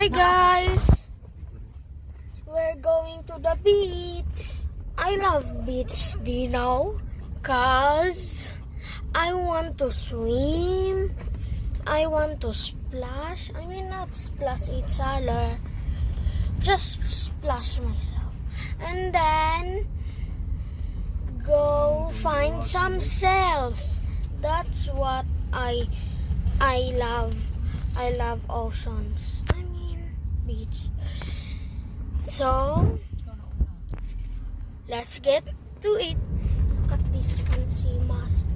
Hi guys, we're going to the beach. I love beach, do you know? Cause I want to swim, I want to splash. I mean not splash each other, just splash myself. And then go find some shells. That's what I love. I love oceans. Beach. So let's get to it. Look at this fancy mask.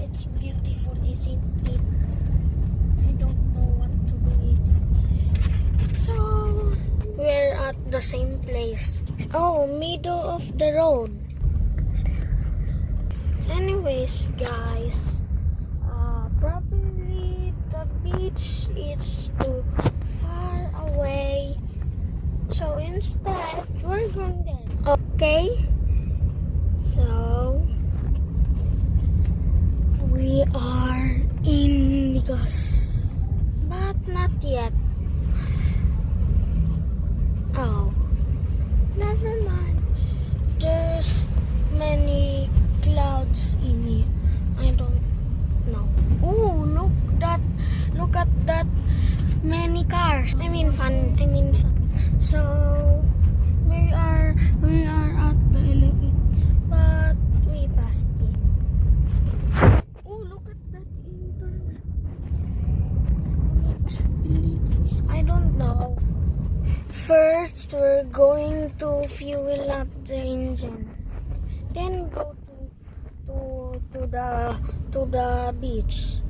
It's beautiful, isn't it? I don't know what to do with it. So we're at the same place. Oh, middle of the road. Anyways, guys, probably the beach is too far away, so instead we're going there. Okay, so we are in Ligos, but not yet. Oh, never mind. There's many clouds in it. I don't know. Oh, look at that many cars. I mean fun. So we are at the 11, but we passed it. Oh, look at that internet. I don't know. First, we're going to fuel up the engine, then go to the beach.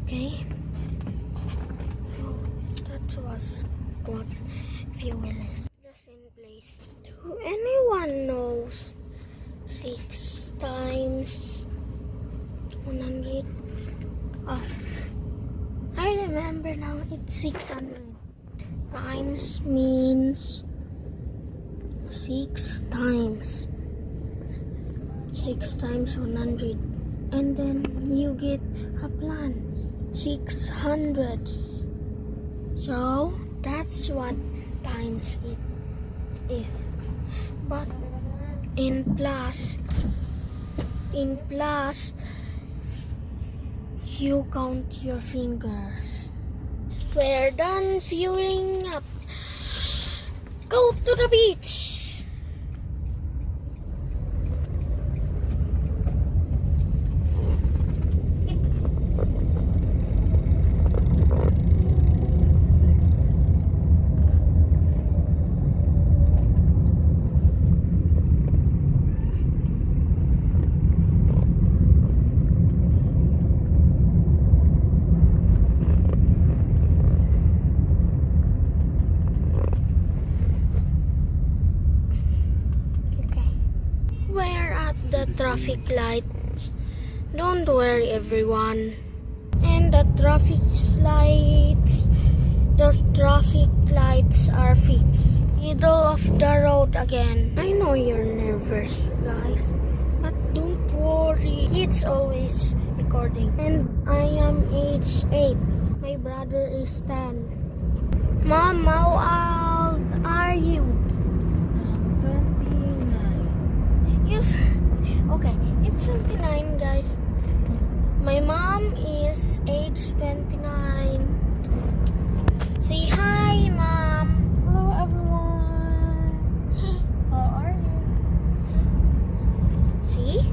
Okay, so that was what fuel is. Just in place. Do anyone knows 6 times 100? Oh, I remember now. It's 600. Times means 6 times 100, and then you get a plan 600. So that's what times it is. But in plus you count your fingers. We're done fueling up. Go to the beach. Traffic lights. Don't worry, everyone. And the traffic lights are fixed. Middle of the road again. I know you're nervous, guys, but don't worry. It's always recording. And I am age 8. My brother is 10. Mom, how old are you? 29. Yes. Okay, it's 29, guys. My mom is age 29. Say hi, Mom. Hello, everyone. How are you? See?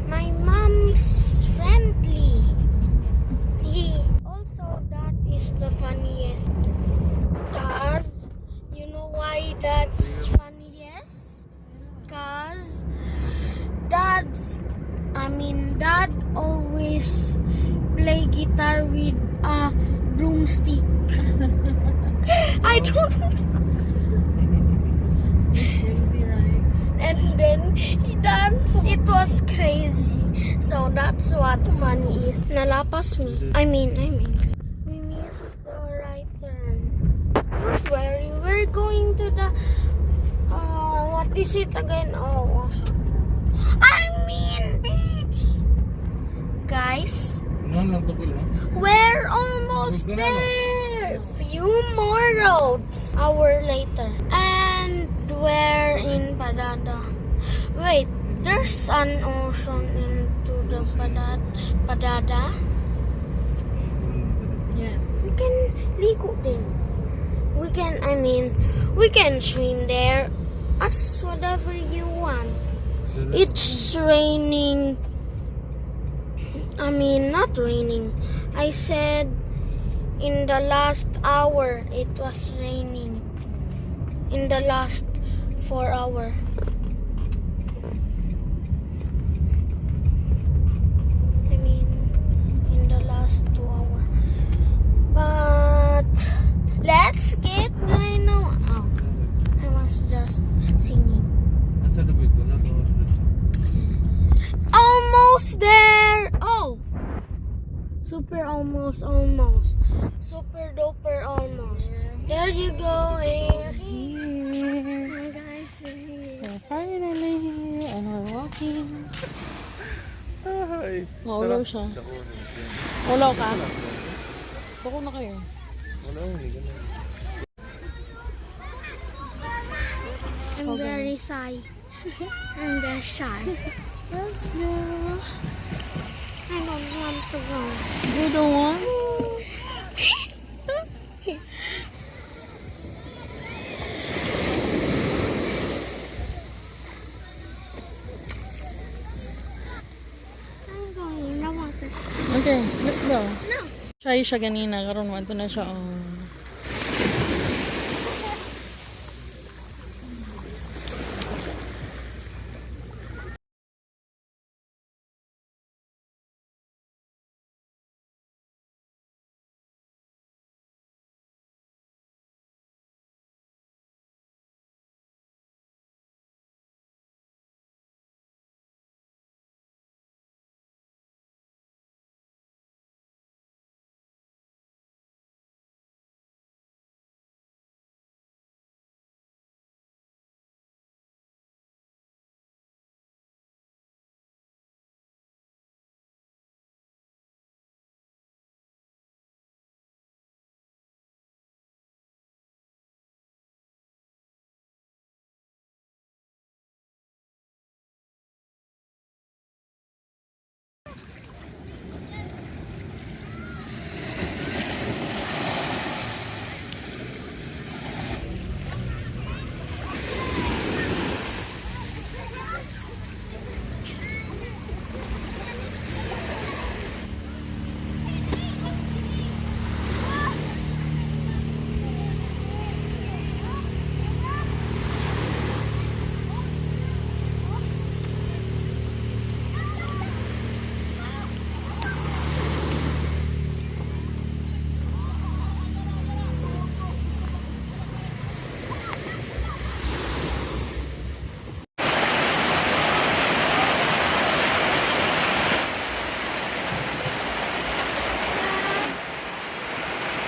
My mom's friendly. Also, that is the funniest. Cause, you know why that's funniest? Cause Dad always play guitar with a broomstick. I don't know. Crazy, right? And then he danced. It was crazy. So that's what funny is. Nalapas me. I mean. We missed the right turn. We're going to the what is it again? Oh, almost there. Few more roads. Hour later. And we're in Padada. Wait, there's an ocean into the Padada. Yes. We can ligo there. We can swim there as whatever you want. It's raining. Not raining. I said in the last hour it was raining. In the last 4 hours. In the last 2 hours. But let's get now. Oh, I was just singing. Almost there. Oh, super almost. Super duper almost. There you go. We're here. Guys, we're here. We're finally here and we're walking. Ay, Maulaw siya. Maulaw ka? Bako na kayo. wala, hindi ka na. I'm very shy. I'm very shy. Let's go. I don't want to go. You don't want? I'm going in the water. Okay, let's go. No. Shy siya ganina. Karoon mo. Ito na siya. Oh.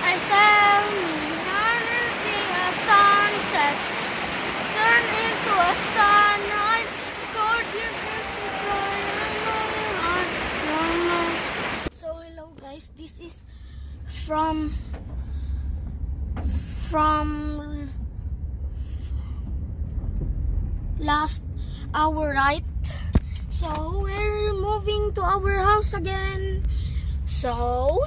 I tell me how to see a sunset turn into a sunrise. God gives us a try. So hello guys, this is from last hour, right? So we're moving to our house again. So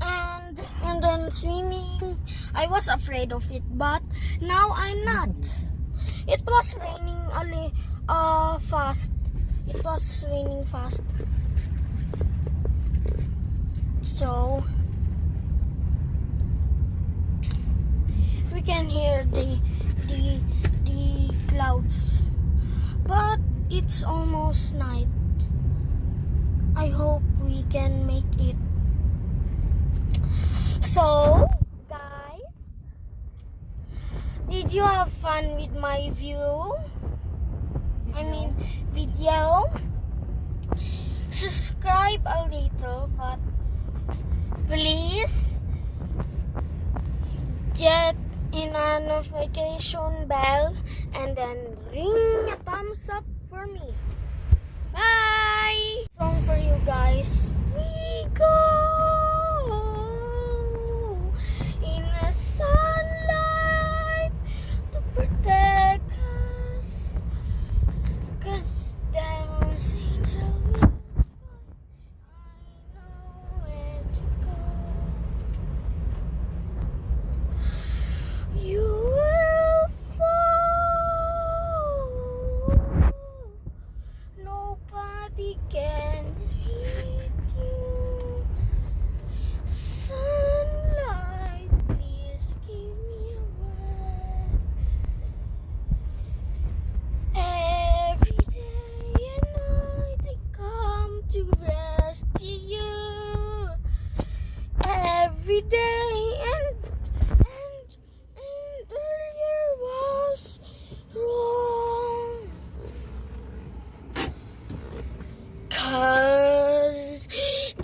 and then swimming. I was afraid of it, but now I'm not. It was raining fast. It was raining fast. So we can hear the clouds. But it's almost night. I hope we can make it. So, guys, did you have fun with my video? Subscribe a little, but please get in a notification bell and then ring a thumbs up for me. Bye! Song for you guys. We go!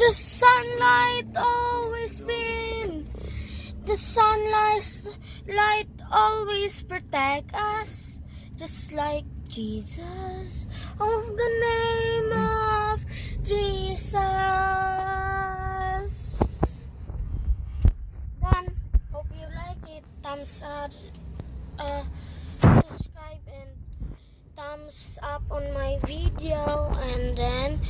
The sunlight always been. The sunlight always protect us, just like Jesus. Of the name of Jesus. Done. Hope you like it. Thumbs up, subscribe and thumbs up on my video, and then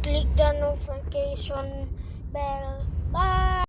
click the notification bell. Bye.